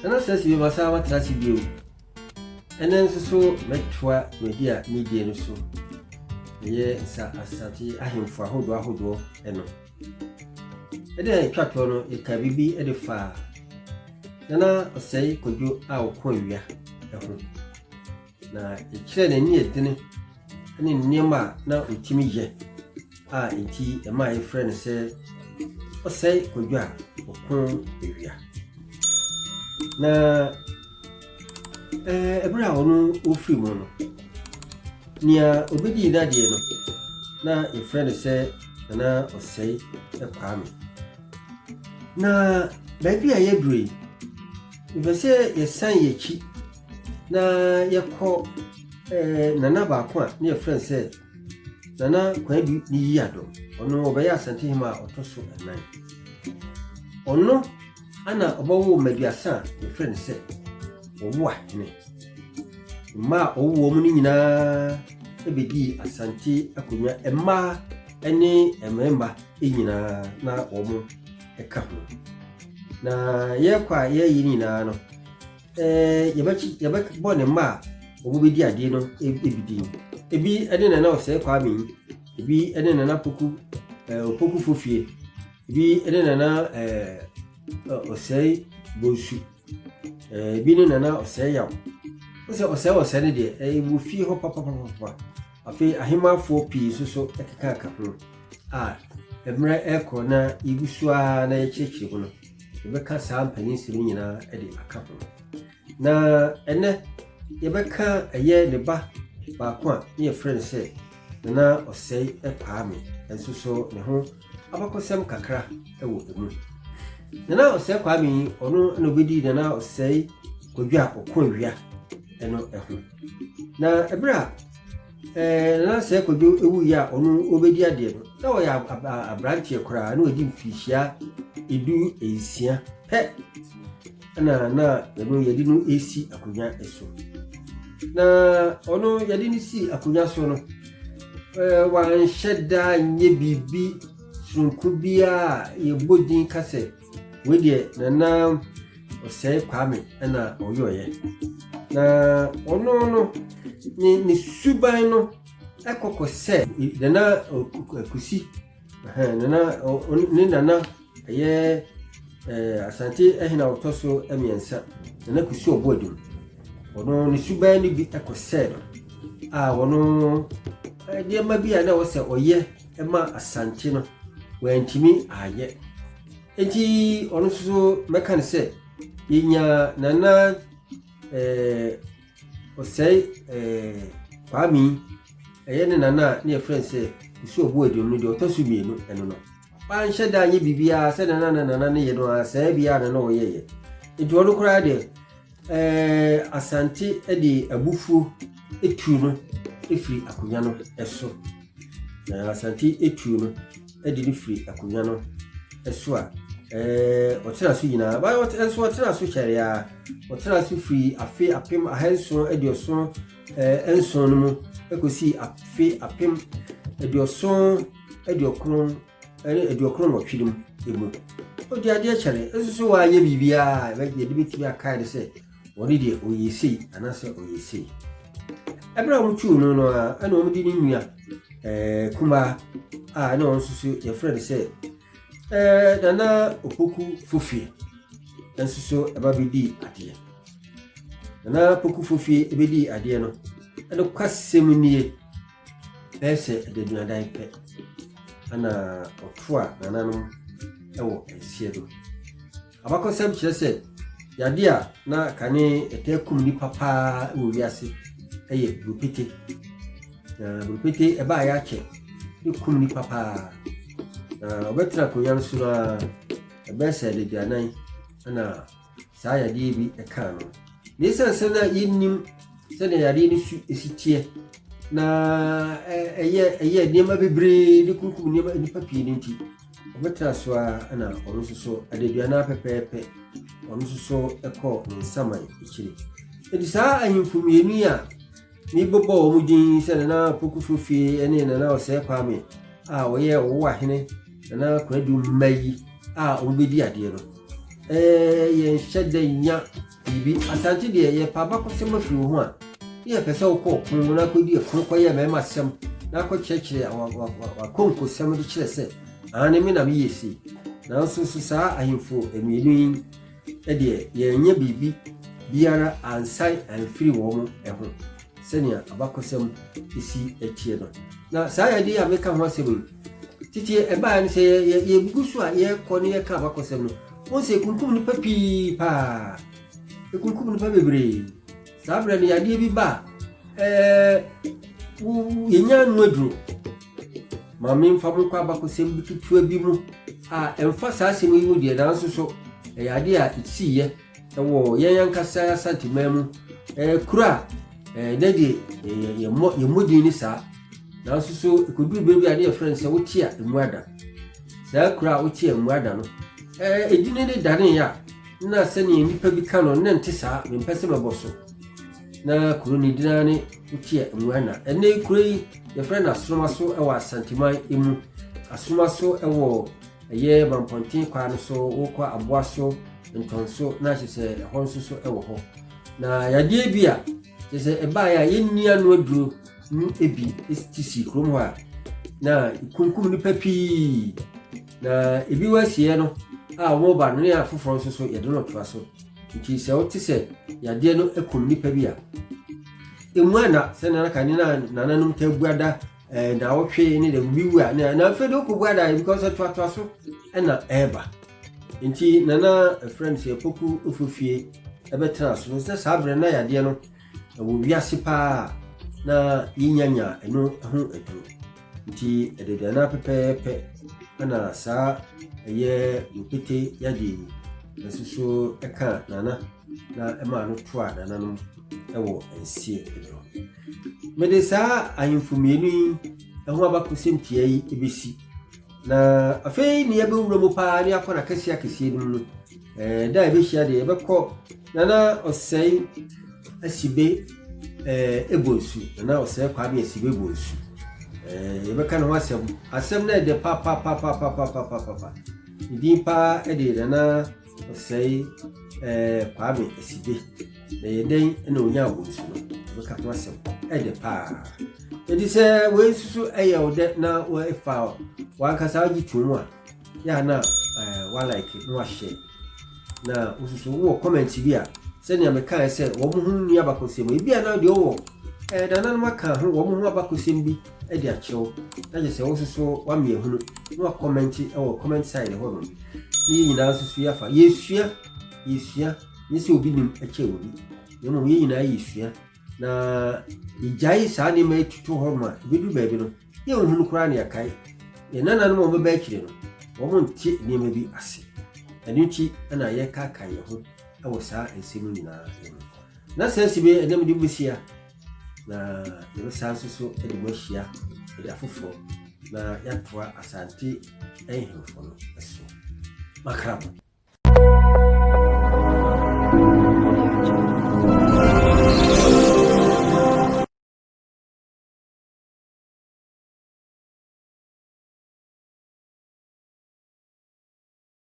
Nana Sɛsi bi masan matena ase bio. Ɛnɛ nso so mɛtoa dwumadi a meredie no so. Ɛyɛ nsa asante ahemfo ahodoɔ ahodoɔ no. Ɛde a ɛtwa toɔ no, yɛka biribi de faa Nana Ɔsɛe Kwadwo a ɔko awia ho. Na yɛkyerɛɛ n'ani ɛdene ne nneɛma a na ɔtumi yɛ a enti ɛma yɛfrɛ no sɛ ɔsɛe kwadwo a ɔko awia. Na ɛberɛ a ɔno ɔfiri mu no, nea ɔbɛdii n'adeɛ no, na yɛfrɛ no sɛ Nana Ɔsɛe Kwame. Na baabi a yɛaduru yi, mepɛ sɛ yɛsan yɛn akyi na yɛkɔ nana baako a ne yɛfrɛ no sɛ Nana Kwadu ne Yiadom. Ɔno ɔbɛyɛ Asantehene a ɔtɔ so nnan. Ɔno ana ɔbɛwoo mmaduasa a yɛfrɛ no sɛ Ɔwoahene. Mma a ɔwoo wɔn no nyinaa bɛdii Asante akonnwa, mmaa ne mmarima nyinaa na wɔn ka ho. Na yɛrekɔ a yɛreyi no nyinaa no, yɛbɛkyi yɛbɛbɔ ne mma a wɔbɛdi adeɛ no bi din. Ebi ne Nana Ɔsɛe Kwame yi, ebi ne Nana Poku Opoku Fofie, ebi ne Nana Ɔsɛe Bonsu, ebi ne Nana Ɔsɛe Yaw. Wo sɛ Ɔsɛe Ɔsɛe no deɛ ɛwɔ fie hɔ papapapa. Afei ahemmafoɔ pii nso so keka ho a mmerɛ ɛrekɔ na yɛgu so ara na yɛkyerɛkyerɛ mu no, yɛbɛka saa mpanin-nsɛm no nyinaa de aka ho. Na ɛnɛ yɛbɛka ɛyɛ ne ba baako a ne yɛfrɛ no sɛ Nana Ɔsɛe Kwame nso so ne ho abakɔsɛm kakra wɔ emu. Nana Ɔsɛe Kwame yi, ɔno na obɛdii Nana Ɔsɛe Kwadwo a ɔko awia no ho. Na ɛberɛ a Nana Ɔsɛe Kwadwo wuiɛ a ɔno ɔbɛdi adeɛ no, na ɔyɛ aberanteɛ koraa, na wadi mfirihyia 16 pɛ na na ɛno yɛde no resi akonnwa so. Na ɔno yɛde no si akonnwa so no, wanhyɛ da nyɛ biribi soronko biara a yɛbɔ din ka sɛ wei deɛ Nana Ɔsɛe Kwame na ɔyɔeɛ. Na ɔno no ne ne suban no ɛkɔkɔ sɛ Nana Kusi, Nana ne Nana ɛyɛ Asante hene a ɔtɔ so mmiɛnsa, Nana Kusi Ɔboadum. Ɔno ne suban no bi ɛkɔ sɛ no a ɔno nneɛma bi a na ɛwɔ sɛ ɔyɛ ma Asante no wantumi anyɛ. Enti ɔno nso so mɛka no sɛ yɛnya Nana Ɔsɛe Kwame yi, ɛyɛ ne nana a ne yɛfrɛ no sɛ Kusi Ɔboadum no deɛ ɔtɔ so mmienu ɛno no. Wanhyɛ da anyɛ biribiara sɛ nana na nana no yɛ no ara saa biara na na ɔyɛyɛ. Nti ɔno koraa deɛ Asante de abufuo tuu no firi akonnwa no so. Na Asante tuu no de no firi akonnwa no so a ɔtena so nyinaa. Nso ɔtena so kyɛre a, ɔtena so firi afe 1777 no mu kɔsii afe 1898 no mu. Ɔdi adeɛ kyɛre, nso so wanyɛ biribiara a yɛde bɛtumi akae no sɛ ɔno deɛ ɔyɛ sei anaasɛ ɔyɛ sei. Ɛberɛ a wɔtuu no no a, ɛna wɔde ne nua kumaa a na ɔno nso so yɛfrɛ no sɛ Nana Opoku Fofie nso so ɛba bɛdii adeɛ. Nana Opoku Fofie bɛdii adeɛ no, ɛnokwasɛm nie, bɛyɛ sɛ adaduanan pɛ ɛna ɔtoa nananom wɔ nseɛ do. Abakɔsɛm kyerɛ sɛ yadeɛ a na kane ɛtaa kum nnipa paa wɔ wiase yɛ burupete. Na burupete ɛbaeɛ akyɛ ne kum nnipa paa. Na ɔbɛtena akonnwa no so no ara, ɛbɛyɛ sɛ adaduanan na saa yadeɛ bi kaa no. Na esiane sɛ na yɛnnim sɛdeɛ yadeɛ no su si teɛ na ɛyɛ ɛyɛ nneɛma bebree de kunkum nneɛma nnipa pii no nti, ɔbɛtena so ara na ɔno nso so adaduanan pɛpɛɛpɛ ɔno nso so kɔɔ ne nsaman akyiri. Enti saa ahemfo mmienu yi a mebobɔ wɔn din sɛ Nana Opoku Fofie ne Nana Osei Kwame a wɔyɛ Ɔwoahene Nana Kwadu mma yi a wɔbɛdi adeɛ no. Ɛɛ, yɛnhyɛ da nnya biribi. Asante deɛ, yɛpɛ abakɔsɛm afiri wo ho a, ne yɛpɛ sɛ wokɔ ɔko na akɔdi ɛko kɔyɛ mmarima asɛm na akɔkyerɛkyerɛ w'akonkosɛm de kyerɛ sɛ, aane me na meyɛ sei. Nanso so saa ahemfo mmienu yi deɛ, yɛnyɛ biribi biara ansan amfiri wɔn ho sɛnea abakɔsɛm si teɛ no. Na saa yadeɛ yi a meka ho asɛm yi, tete ɛbaeɛ no sɛ yɛgugu so a yɛkɔ ne yɛka abakɔsɛm no, wɔn sɛ ekunkum nipa pii paa, ekunkum nipa bebree. Saa berɛ no yadeɛ bi ba a, ɛɛ yɛnya ano aduro. Maame mfa mo nkɔ abakɔsɛm bi ketewa bi mu a ɛmfa saa asɛm yi mu deɛ, nanso so ɛyɛ adeɛ a ɛsiiɛ wɔ yɛn ankasa Asanteman mu. Ɛyɛ kuro a ɛɛ dɛ deɛ yɛmmɔ yɛmmɔ din ne saa, nanso so ɛkɔduru berɛ bi a ne yɛfrɛ no sɛ wote a emu ada. Saa kuro a wote a emu ada no, ɛɛ edin ne daneeɛ a na sɛnea nnipa bi ka no ne nte saa, mempɛ sɛ mɛbɔ so. Na kuro no din ara ne wote a emu ada. Ɛnɛ kuro yi yɛfrɛ no Asoroma so wɔ Asanteman mu. Asoroma so wɔ ɛyɛ Mampɔnten kwan no so, wokɔ Aboa so, Ntɔnso, na kyerɛ sɛ ɛhɔ nso so wɔ hɔ. Na yadeɛ bi a kyerɛ sɛ ɛbaeɛ a yɛnni ano aduro no bi ti si kurom hɔ a na kunkum nipa pii. Na ebi wɔ asieɛ no a wɔba no ne afoforɔ nso so yɛde no toa so. Nti sɛ wote sɛ yadeɛ no akum nipa bi a, emu ana sɛnea na kane na nananom taa bu ada ɛɛ na awɔtwe ne deɛ obi wu a na afei de wokɔ bu ada because ɛtoatoa so ɛna ɛreba. Nti nana ɛfrɛ no sɛ Poku Ofofie ɛbɛtena so sɛ saa berɛ na yadeɛ no ɛwɔ wiase paa na yɛnyanya ɛno ho aduro. Nti ɛdeduana pɛpɛɛpɛ ɛna saa ɛyɛ mpete yadeɛ yi nso so ɛka nana na ɛmaa no toa nananom ɛwɔ nsie do. Mede saa ahemfo mmienu yi ho abakɔsɛm tia yi bɛsi. Na afei ne yɛbɛwura mu paa ne akɔ n'akɛseɛ akɛseɛ no mu no, ɛɛ da a yɛbɛhyia deɛ yɛbɛkɔ Nana Ɔsɛe Asibe ɛɛ Ebonsu. Nana Ɔsɛe Kwame Asibe Bonsu. Ɛɛ yɛbɛka ne ho asɛm. Asɛm no ɛdɛ papapapapapapapa. Ne din paa ɛde Nana Ɔsɛe ɛɛ Kwame Asibe. Na yɛ dɛn na onya Bonsu no? Yɛbɛka ho asɛm. Ɛdɛ paa. Enti sɛ wei nso so ɛyɛ wo dɛ na wɔfa wankasa wagye to mu a, yɛ a na ɛɛ walike na wahyɛ. Na wososo wowɔ comment bi a sɛnea mekae sɛ wɔn ho nni abakɔsɛm, ebi a na deɛ wɔwɔ ɛɛ nananom aka ho wɔn ho abakɔsɛm bi de akyerɛw na kyerɛ sɛ wososo wame ahunu na wacomment wɔ comment side hɔ nom. Ne yɛn nyinaa nso so yɛafa yɛsua yɛsua nyɛ sɛ obi nim kyɛ obi, na mmom yɛn nyinaa yɛsua na yɛgyae saa nneɛma yi tutu hɔ nom a, ebɛduru baabi no yɛnhunu koraa ne yɛkae. Yɛn nananom a wɔbɛba akyire no, wɔn nte nneɛma bi ase. Ɛno nti ɛna yɛkaakae yɛn ho wɔ saa nsɛm nyinaa mu. Na saa si bi ɛnam de bɛhyia na yɛbɛsan nso so de mo ahyia de afoforɔ na yɛatoa Asante ahemfo no so. Makra mo.